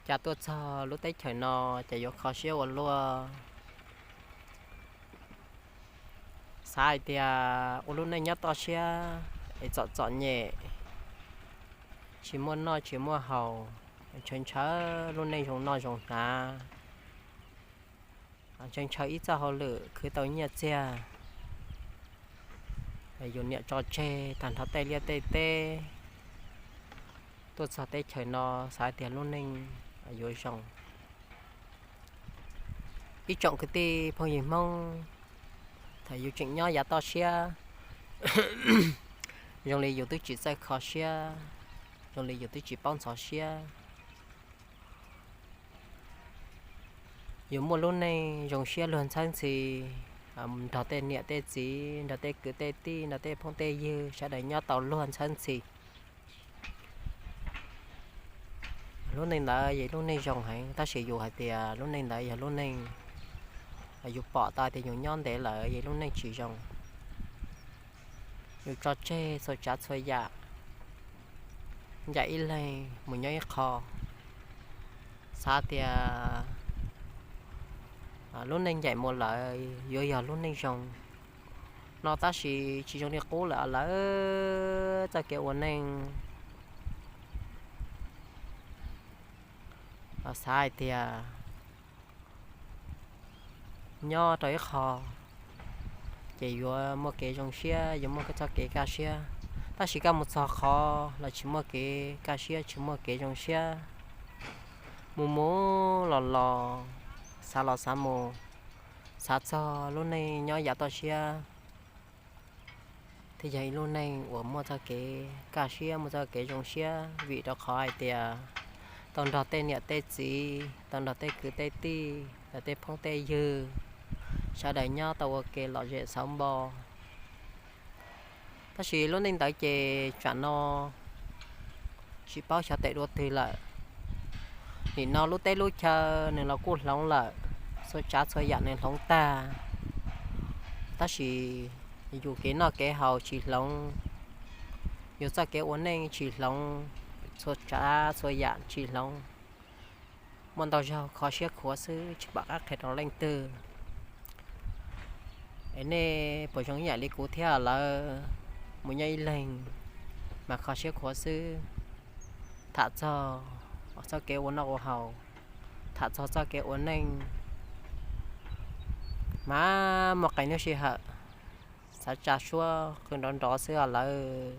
Cas tuaj txog lub teb chaws no ces yuav kho siab ua luaj. Xav hais tias ua lub neej nyob toj siab es txom txom nyem, tsis muaj noj tsis muaj haus, ntshaw ntshaw lub neej zoo noj zoo hnav, ntshaw ntshaw ib txoj hauj lwm khwv tau nyiaj txiag, yus niam tso tseg tag nrho tej liaj tej teb, tuaj txog teb chaws no xav tias lub neej yuav zoo. Ib tsoom kwv tij phooj ywg Hmoob, thaum yus tseem nyob yav toj siab, zoo li yus twb tsis txawj kho siab, zoo li yus twb tsis paub ntxhov siab. Yus muaj lub neej zoo siab luag ntxhawb ntxhi, nrog tej niam tej txiv, nrog tej kwv tej tij, nrog tej phooj tej ywg sawv daws nyob tau luag ntxhawb ntxhi. Lub neej ntawd yog lub neej zoo heev, tab sis yus hais tias lub neej ntawd yog lub neej yus pom tau tias yus nyob ntev lawm yog lub neej tsis zoo. Yus tso tseg txhua tsav txhua yam, ncaim ib leeg mus nyob ib qho, xav tias lub neej ncaim mus lawm yuav yog lub neej zoo no, tab sis tsis zoo li qub lawm lawv txoj kev ua neej. Xav hais tias nyob rau ib qho ces yuav muaj kev zoo siab, yuav muaj txoj kev kaj siab, tab sis kaj mus txog qhov los tsis muaj kev kaj siab, tsis muaj kev zoo siab. Mus mus los los, xav los xav mus, xav txog lub neej nyob yav toj siab thiaj yog ib lub neej uas muaj txoj kev kaj siab, muaj txoj kev zoo siab, vim rau qhov hais tias tau nrog tej niam tej txiv, tau nrog tej kwv tej tij, tej phooj tej ywg, sawv daws nyob tau ua ke lom zem xauv npo. Tab sis lub neej ntawd ces tsam no tsis paub xyov tes dua twg lawm. Nim no lub teb lub chaw nws los kuj hloov lawm, txhua tsav txhua yam nws hloov tag, tab sis yus kev noj kev haus tsis hloov, yus txoj kev ua neej tsis hloov, txhua tsav txhua yam tsis hloov. Muaj ntau zaug kho siab khuav xwb tsis pom qab qhia rau leej twg. Es nej puas zoo ib yam li kuv thiab lawv, mus nyob ib leeg mas kho siab khuav xwb, tham txog txoj kev ua noj ua haus, tham txog txoj kev ua neej mas muaj qee lub sij hawm xav tsa suab qw nrov nrov xwb os lawv.